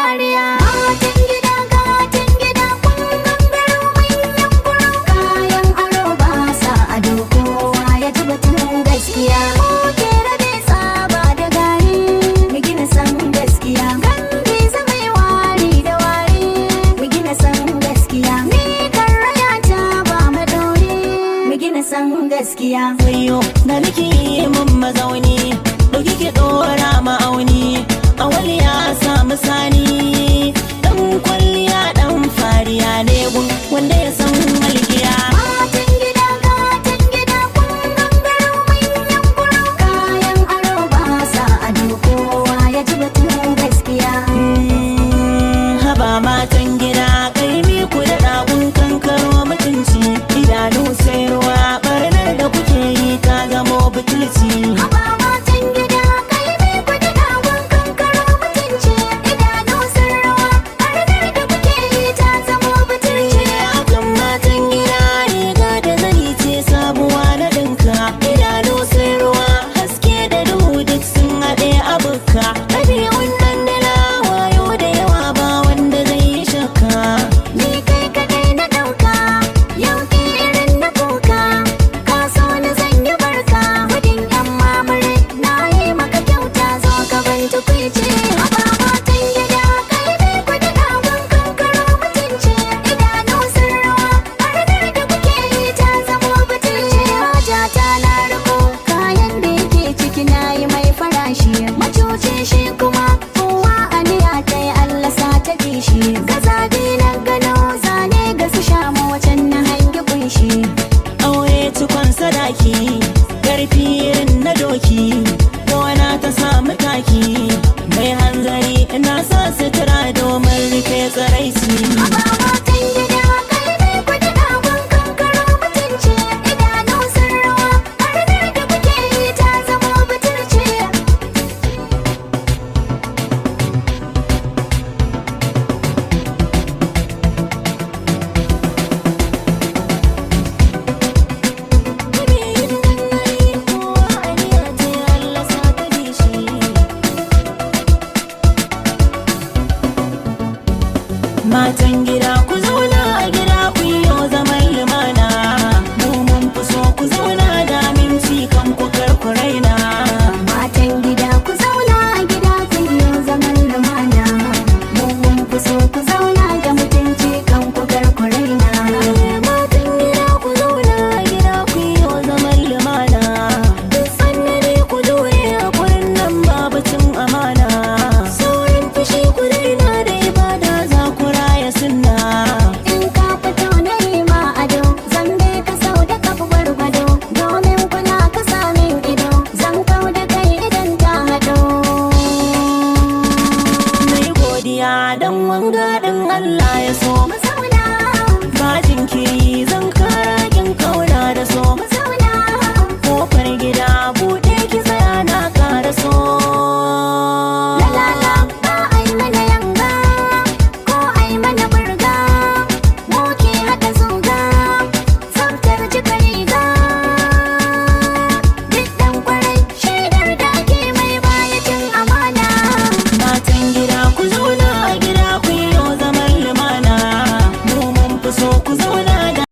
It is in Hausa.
fariya. Matan gida, gatan gida, kun gangaro manyan kuro. Kayan aro ba sa ado, kowa ya ji batun gaskiya. Mu ke rabe tsaba da gari, mu gina san gaskiya. Gangi zama wari da wari, mu gina san gaskiya. Ni kan raya ta ba madori, mu gina san gaskiya. Wayo na niki mun mazauni, ɗauki ki ɗora ma'auni. Awali ya samu sani, ɗan kwalliya ɗan fariya ne gun wanda ya san walƙiya. Matan gida, gatan gida, kun gangaro manyan kuro. Kayan aro ba sa ado, kowa ya ji batun gaskiya. Haba matan gida, kaimi ku da ɗagun kankaro mutunci. Idanu sai ruwa, barnar da kuke yi ta zamo butulci. Haba matan gida, kai mai kudi ɗagun kankaro mutunci. Idanu sun rawa, ɓarnar da kuke yi ta zamo butulci. Akan matan gida, riga da zani ce sabuwa na ɗinka. Idanu sai ruwa, haske da duhu duk sun haɗe a bukka. Ɗabi'un dandana wayo da yawa, ba wanda zai yi shakka. Ni kai kaɗai na ɗauka, yau ki irin na kuka. Ka so ni zan yi barka, gudun yan mamare. Na yi maka kyauta, zo ka ban tukwici. Haba matan gida, kai mai kudi ɗagun kankaro mutunci. Idanu sun rawa, ɓarnar da kuke yi ta zamo butulci. Hajata na riko, kayan da yake ciki na yi mai farashi. Macuci shi kuma, kowa aniya ta yi, Allah sa ta bi shi. Gazabi na gano, zane ga su shamu wacan na hangi kunshi. Aure cikon sadaki, karfi irin na doki. Gona ta samu taki, mai hanzari na sa sutura domin rufe tsiraici. Haba matan gida, kai mai kudi ɗagun kankaro mutunci. Idanu sun rawa, ɓarnar da kuke yi ta zamo butulci. Kowa aniya ta yi, Allah sa ta bi shi. Matan gida, ku zauna a gida, ku yi zaman lumana. Mu mun fi so ku zauna da aminci kan ku kar ku raina. Matan gida, ku zauna a gida, ku yi zaman lumana. Mu mun fi so ku zauna da mutunci kan ku kar ku raina. Matan gida, ku zauna a gida, ku yi zaman lumana. Duk tsanani ku jure a gurin nan, babu cin amana. Saurin fushi ku daina, da ibada za ku raya sunna. In ka fito na yi ma ado, zan bi ka sau da kafa gwargwado. Domin kula ka samin ido, zan kau da kai idan ta haɗo. Na yi godiya don wanga ɗin Allah ya so. Mu zauna. Ba jinkiri zan